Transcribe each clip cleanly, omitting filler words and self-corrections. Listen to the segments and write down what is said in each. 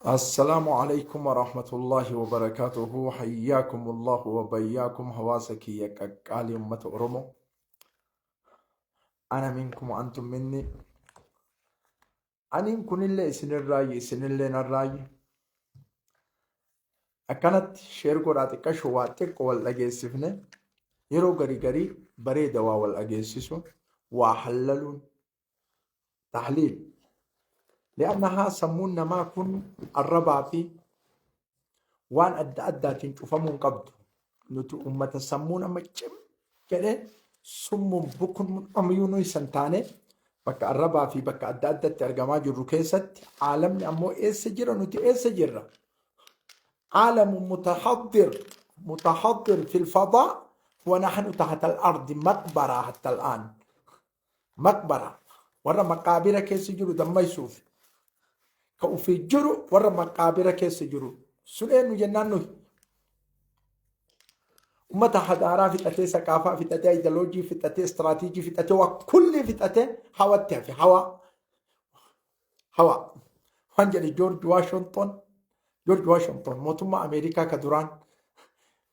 Assalaamu alaikum warahmatullahi wabarakaatuhu. Hayyaakumullahu wabayyaakum, hawaasa kiyya qaqqaalii ummata Oromoo. Ana minkum wa antum minni. Aniin kunillee isinirraayyi, isinillee narraayyi. Akkanatti share godhaa, xiqqasho waa xiqqo wal dhageessifne. Yeroo garii garii bareeda waa wal dhageessisuun, waa hallaluun, tahliil. Li'annahaa sammuun namaa kun arrabaa fi waan adda addaatiin cufamuu hin qabdu. Nuti ummata sammuun amma cim jedhee summuun bukun ammayyuu nuyi san taane, bakka arrabaa fi bakka adda addatti argamaa jirru keessatti aalamni ammoo eessa jira, nuti eessa jirra? Aalamu mutahaddir mutahaddir fil fadaa wa nahnu tahta al-ardi maqbaraa hatta al-aan. Maqbara, warra maqaabira keessa jiru dammaysuuf ka ufii jiru, warra maqaabira keessa jiru sun eenyu jennaan, nuyi ummata hadaaraa fixatee, saqaafaa fixatee, aayidoloojii fixatee, istiraatiijii fixatee, waa kulli fixatee hawatti hafe. Hawaa hawaa waan jedhe Joorji Waashington, Joorji Waashington mootummaa Ameerikaa ka duraan,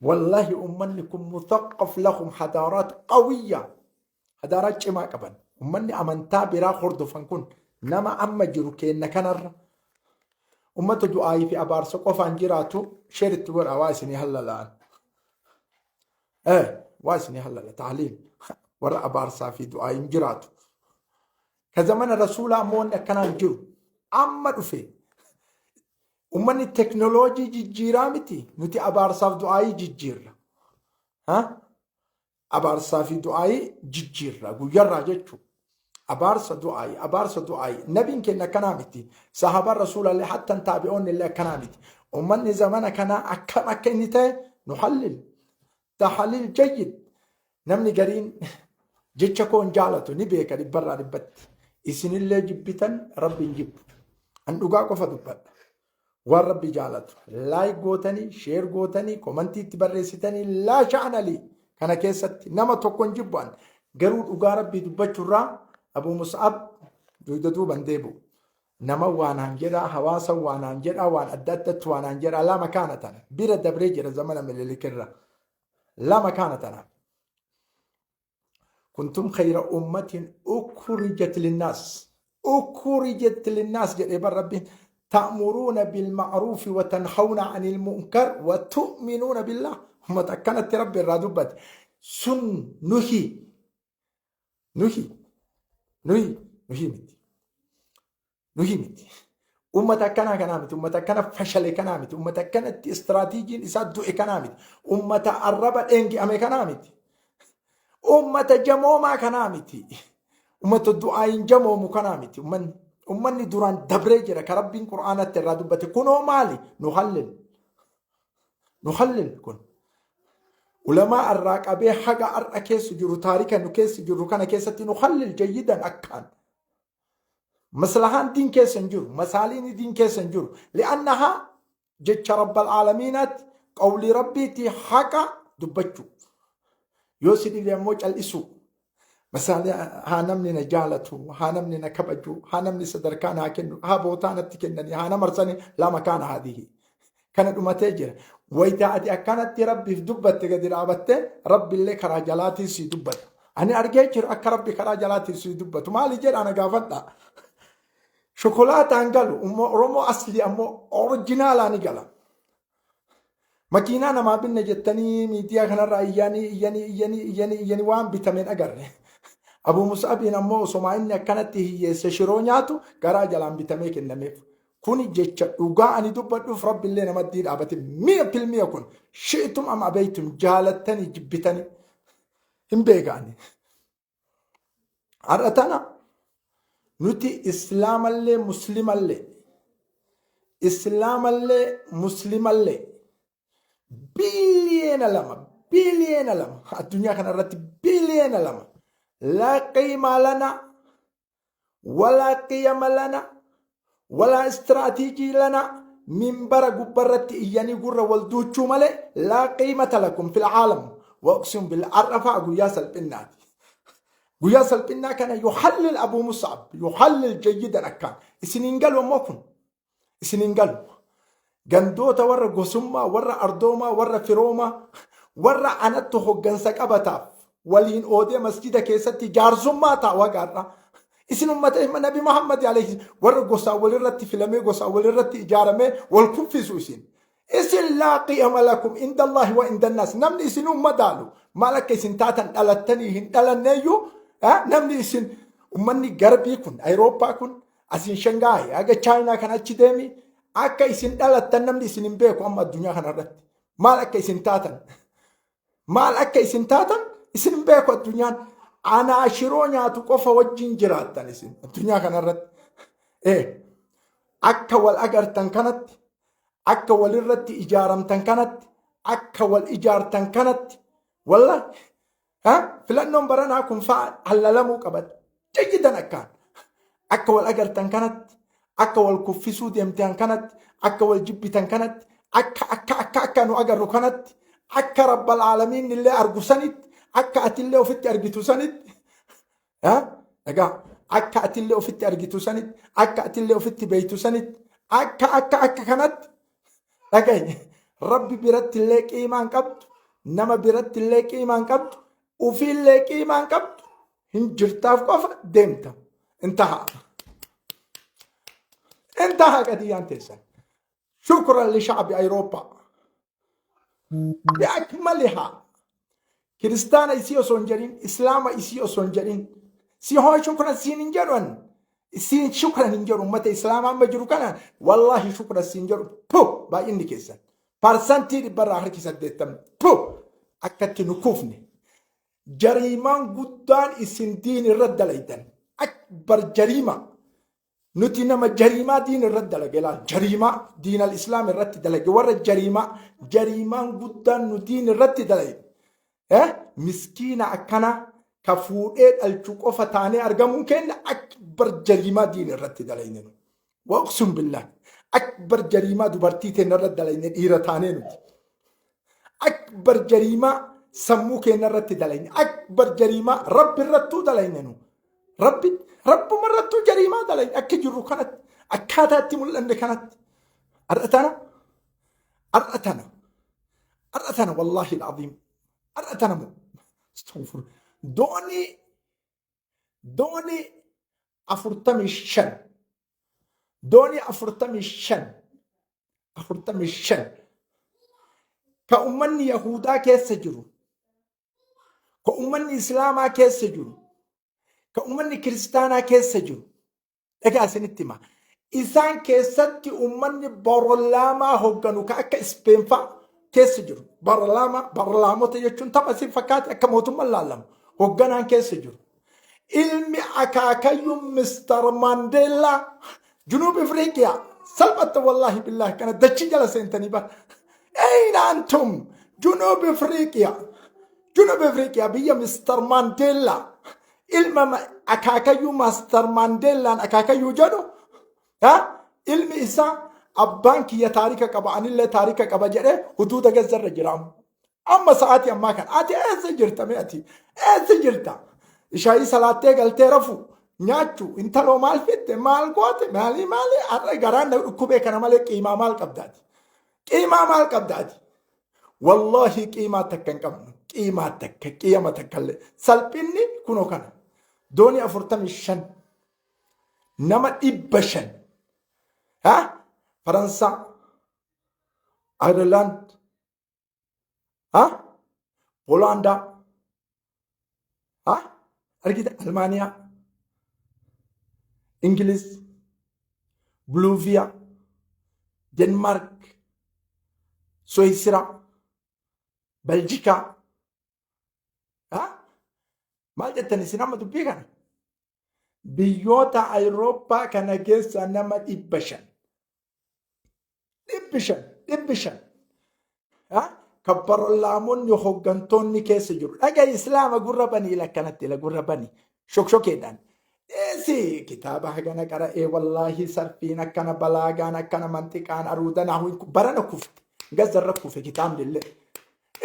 wallahi ummanni kun muthaqqaf, lahum hadaaraat qawiyya, hadaaraa cimaa qaban. Ummanni amantaa biraa hordofan kun nama amma jiru keenna kanarra ummata du'aayii fi abaarsa qofaan jiraatu. Share itti godha, waa isinii hallalaan. Waa isinii hallala tahliil warra abaarsaa fi du'aayiin jiraatu. Ka zamana rasuulaa ammoo wanni akkanaan jiru amma dhufe. Ummanni teknooloojii jijjiiraa miti, nuti abaarsaaf du'aayii jijjiirra. Abaarsaa fi du'aayii jijjiirra guyyarraa jechuudha. Abaarsa du'aayii, abaarsa du'aayii. Nabiin keenya akkanaa miti. Sahaabaan rasuulallee, hattan taabi'oonni illee akkanaa miti. Ummanni zamana kanaa akkam akka inni ta'e nu hallil. Tahaliil jayyid. Namni gariin jecha koo hin jaalatu, ni beeka dhibbarraa dhibbatti. Isinillee jibbitan, rabbi hin jibbu. An dhugaa qofa dubbadha. Waan rabbi jaalatu like gootanii, share gootanii, komantii itti barreessitanii, laa sha'analii kana keessatti nama tokko hin jibbu. An garuu dhugaa rabbii dubbachuurraa Abuu Mus'ab dugda duuban deebi'u. Nama waanaan jedhaa, hawaasa waanaan jedhaa, waan adda addatti waanaan jedhaa, lama kaana tana bira dabree jira zamana Minilikirra, lama kaana tana. Kuntum khayra ummatin ukhrijat linnaas. Ukhrijat linnaas jedhee bar rabbiin, ta'muruuna bilma'ruufi wa tanhawna anil munkar wa tu'minuuna billah. Ummata akkanatti rabbi irraa dubbate. Sun nuhi nuhi nuhi nuhi miti. Nuhi miti. Uummata akkanaa kanaa miti. Uummata akkana fashale kanaa miti. Uummata akkanatti istiraatiijiin isaa du'e kanaa miti. Uummata arraba dheengi'ame kanaa miti. Uummata jamoomaa kanaa miti. Uummata du'aayin jamoomu kanaa miti. Uummanni duraan dabree jira. Ka Rabbiin Qur'aanatti irraa dubbate. Kunoo maali? Nu hallil. Nu hallil kun. Ulamaa irraa qabee haga har'a keessa jiru, taarika nu keessa jirru kana keessatti nu hallil jayyidan akkaan. Maslahaan diin keessa hin jiru. Masaaliin diin keessa hin jiru. Li'annahaa jecha rabbal aalamiinaatti, qawlii rabbiitti haqa dubbachuu. Yoo si dhibe ammoo cal'isuu. Masaalee haa namni na jaalatu, haa namni na kabaju, haa namni sadarkaa naa kennu, haa bootaa natti kennanii, haa na marsanii, lama kaana haadhihi. Kana dhumatee jira. Wayita ati akkanatti rabbiif dubbatte, gadi dhaabatte, rabbillee karaa jalaatiin sii dubbata. Ani argee jira akka rabbi karaa jalaatiin sii dubbatu. Maali jedha na gaafadha. Shokolaataan galu Oromoo asli ammoo orijinaalaa ni gala. Makiinaa namaa binne jettanii miidiyaa kanarraa iyyanii iyyanii iyyanii iyyanii iyyanii waan bitameen agarre. Abuu Musaabiin ammoo osomaa inni akkanatti hiyyeesse shiroo nyaatu garaa jalaan bitamee kennameef. Kuni jecha dhugaa ani dubbadhuuf rabbillee namaddii dhaabate mi'a pilmiya kun, shi'tum am abeeytum, jaalattanii jibbitanii, hin beekaani. Har'a tana nuti islaamallee muslimallee, islaamallee muslimallee, 2 biliyoona, 2 biliyoona addunyaa kana irratti, 2 biliyoona, laa qiimaa lana walaa qiyama lana walaa istiraatiijii lana. Minbara gubbarratti iyyanii gurra wal duuchuu malee laa qiimata lakum fil caalam wa uqsimu bil arrafaa guyyaa salphinnaati. Guyyaa salphinnaa kana yuhallil Abuu Mus'ab, yuhallil jayyidan akkaan isiniin galu ammoo kun isiniin galu. Gandoota warra gosummaa, warra ardoomaa, warra firoomaa, warra anattu hoggansa qabataaf waliin oodee masjida keessatti jaarsummaa ta'a wagaarra. Isin ummata Nabi Muhammad alayhi warra gosaan walirratti filamee gosaan walirratti ijaaramee wal kuffisu isin. Isin laa qiyama lakum inda Allahi wa inda naas. Namni isin madaalu maal akka isin taatan dhalattanii hin dhalanneeyyuu namni isin ummanni garbii kun Awurooppaa kun asiin Shangaay haga Chaayinaa kan achi deemi akka isin dhalattan namni isin hin beeku amma addunyaa kanarratti. Maal akka isin taatan maal akka isin taatan isin hin beeku addunyaan. Anaa shiroo nyaatu qofa wajjin jiraattan isin addunyaa kanarratti. Akka wal agartan kanatti akka walirratti ijaaramtan kanatti akka wal ijaartan kanatti wallahi filannoon baranaa kun fa'a hallalamuu qaba jayyidan akkaan akka wal agartan kanatti akka wal kuffisuu deemtan kanatti akka wal jibbitan kanatti akka akka akka akka nu agarru kanatti akka rabbal aalamiin illee argu sanitti akka atillee ofitti argitu sanitti. Egaa akka atillee ofitti argitu sanitti, akka atillee ofitti beektu sanitti, akka akka akka kanatti dhagahi. Rabbi biratti illee qiimaan qabdu, nama biratti illee qiimaan qabdu, ofiillee qiimaan qabdu, hin jirtaaf qofa deemta. Intaha. Intaha qadiyyaan teessan. Shukran li shacbi Awurooppaa. Biakmalihaa. Kiristaana isii osoo hin jedhin, Islaama isii osoo hin jedhin, si hoo shukran siin hin jedhu ani. Siin shukran hin jedhu ummata Islaamaa amma jiru kanaan wallaahi shukran siin jedhu pu baay'inni keessan. Parsantii dhibbarraa harki 80 pu akkatti nu kuufne. Jariimaan guddaan isin diin irra dalaydan akbar jariima. Nuti nama jariimaa diin irratti dalage laal jariimaa diin al islaam irratti dalage warra jariimaa jariimaan guddaan nu diin irratti dalage miskiina akkana ka fuudhee dhalchu qofa taanee argamuun keenya akbar jariimaa diin irratti dalayne nu. Waqsum billah akbar jariimaa dubartii teenya irratti dalayne dhiira taanee nuti. Akbar jariimaa sammuu keenya irratti dalayne akbar jariimaa rabbi irrattuu dalayne nu. Rabbi rabbuma irrattuu jariimaa dalayne akka jirru kanatti akkaataa itti mul'anne kanatti. Har'a tana har'a tana har'a tana wallaahi al'aziim har'a tana moo astaghfir doonii doonii 45 doonii 45 45 ka ummanni Yahudaa keessa jiru ka ummanni Islaamaa keessa jiru ka ummanni Kiristaanaa keessa jiru dhagaa isinitti hima. Isaan keessatti ummanni barlaamaa hogganu ka akka Ispeen fa'a keessa jiru. Barlaamaa barlaamota jechuun tapha si fakkaate akka mootummaan laallamu hogganaan keessa jiru. Ilmi akaakayyuu Mr. Maandeellaa Junuub Ifriiqiyaa salphatta wallaahi billaahi kana dachii jala seentanii bara. Eyna antum Junuub Ifriiqiyaa Junuub Ifriiqiyaa biyya Mr. Maandeellaa ilma akaakayyuu Master Maandeellaan akaakayyuu jedhu ha? Ilmi isaa abbaan kiyya taarika qaba anillee taarika qaba jedhee huduuda gazzarra jira amma. Amma sa'aatii ammaa kana ati eessa jirta mee ati eessa jirta? Ishaayii salaattee galtee rafu nyaachuu intaloo maal fitte maal goote maalii maalii har'a garaan na dhukkubee kana malee qiimaa maal qabdaati? Qiimaa maal qabdaati? Wallaahi qiimaa takka hin qabnu. Qiimaa takka qiyama takka illee. Salphinni kunoo kana. Doonii 45 nama 500 ha Faransaa, Ayirlaand, ha Hoolaandaa, ha argita Almaaniyaa, Ingiliz, Buluuviyaa, Denmaark, Suweesiraa, Beljikaa. Ha? Maal jettan isin amma dubbii kana? Biyyoota Awurooppaa kana keessa nama 500. 500 500. Ha? Kan barlaamonni hooggantoonni keessa jiru. Dhaga'i Islaama gurra banii lakkanatti ila gurra banii. Shokshokeedhaan. Dhiisi kitaaba hagana qara'ee wallaahi sarfiin akkana balaagaan akkana manxiqaan aruudan hawwiin barana kufte. Gazzarra kufe kitaabni illee.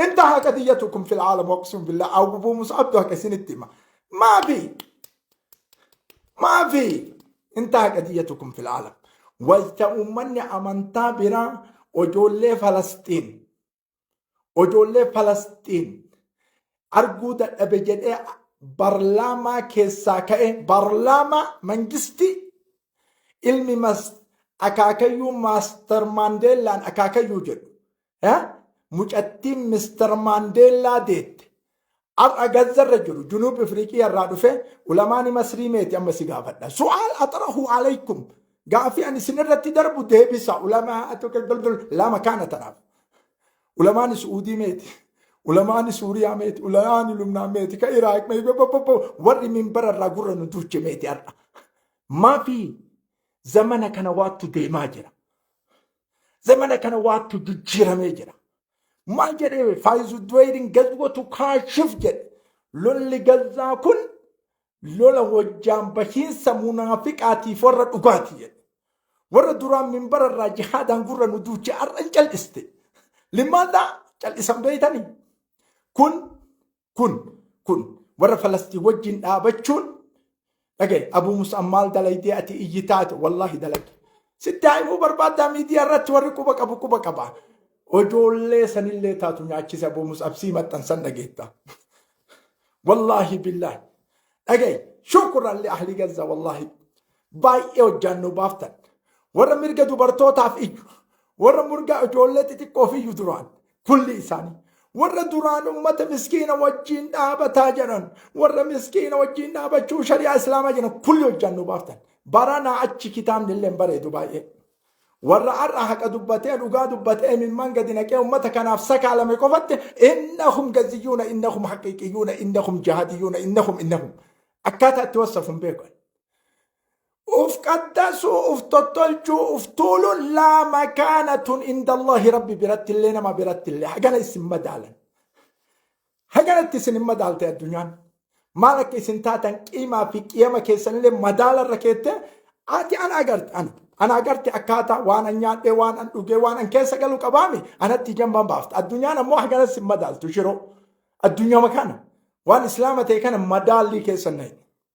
Intaha qadiyyatukum fil aalam waqsum billah Abuu Mus'abtu haqa isinitti hima. Maafi maafi intaha qadiyyatukum fil aalam. Wayta uummanni amantaa biraa Ijoollee Falasxiin ijoollee Falasxiin arguu dadhabe jedhee barlaamaa keessaa ka'e, barlaamaa mangistii, ilmi mas akaakayyuu Master Maandeellaan akaakayyuu jedhu, mucattiin Mister Maandeellaa deette har'a Gazzarra jiru, Junuub Ifriiqiyaa irraa dhufe, ulamaani Masrii meeti? Amma si gaafadha. Su'aal axrahu alaykum, gaafii ani isin irratti darbu deebisa. Ulamaa lama kaana tanaaf. Ulamaani Su'uudii meeti? Ulamaani Suuriyaa meeti? Ulamaani Lubnaan meeti? Ka Iraaq meeti? Warri minbara irraa gurra nu duuche meeti har'a? Maafi zamana kana waattu deemaa jira. Zamana kana waattu jijjiiramee jira. Maal jedhee Faayizu Duweerin? Gazwatu kaashif jedhe. Lolli Gazzaa kun lola wajjaan bahiinsa munaafiqaatiif warra dhugaati jedhe. Warra duraan minbara irraa jihaadaan gurra nu duuche har'a hin cal'iste. Limmaadhaa cal'isan beeytanii? Kun warra Falastiin wajjin dhaabachuun dhagaye. Abuu Mus'ab, maal dalaydee ati iyyitaate? Wallaahi dalage. Sitti haa himuu barbaaddaa? Miidiyaa irratti warri quba qabu quba qaba. Ijoollee sanillee taatu nyaachise Abuu Mus'ab, sii maxxansan dhageetta. Wallaahi billaahi. Dhagaye, shukran li ahli Gaza, wallaahi. Baay'ee hojjaan nu baaftan. Warra mirga dubartootaaf iyyu, warra mirga ijoollee xixiqqoof iyyu duraan kulli isaanii. Warra duraan ummata miskiina wajjin dhaabataa jedhan, warra miskiina wajjin dhaabachuu shari'aa islaamaa jedhan kulli hojjaan nu baaftan. Baranaa achi kitaabni illee hin bareedu baay'ee. Warra har'a haqa dubbatee, dhugaa dubbatee, imimmaan gadi naqee ummata kanaaf sakaalame qofatti innahum gaziyyuuna, innahum haqiiqiyyuuna, innahum jihadiyyuuna, innahum innahum akkaataa itti wassafu hin beeku. Uf qaddasuu, uf tottolchuu, uf tuuluun laa makaanatun inda Allahi, Rabbi biratti illee nama biratti illee hagana isin madaalan. Haganatti isin hin madaalte addunyaan. Maal akka isin taatan qiimaa fi qiyama keessanillee madaala irra keette. Ati ana agarte, ana agarte, akkaataa waan an nyaadhee, waan an dhugee, waan an keessa galu qabaami anatti ijaan baafta. Addunyaan ammoo hagana isin madaaltu shiroo. Addunyaa kana waan islaama ta'e kana madaallii keessan na.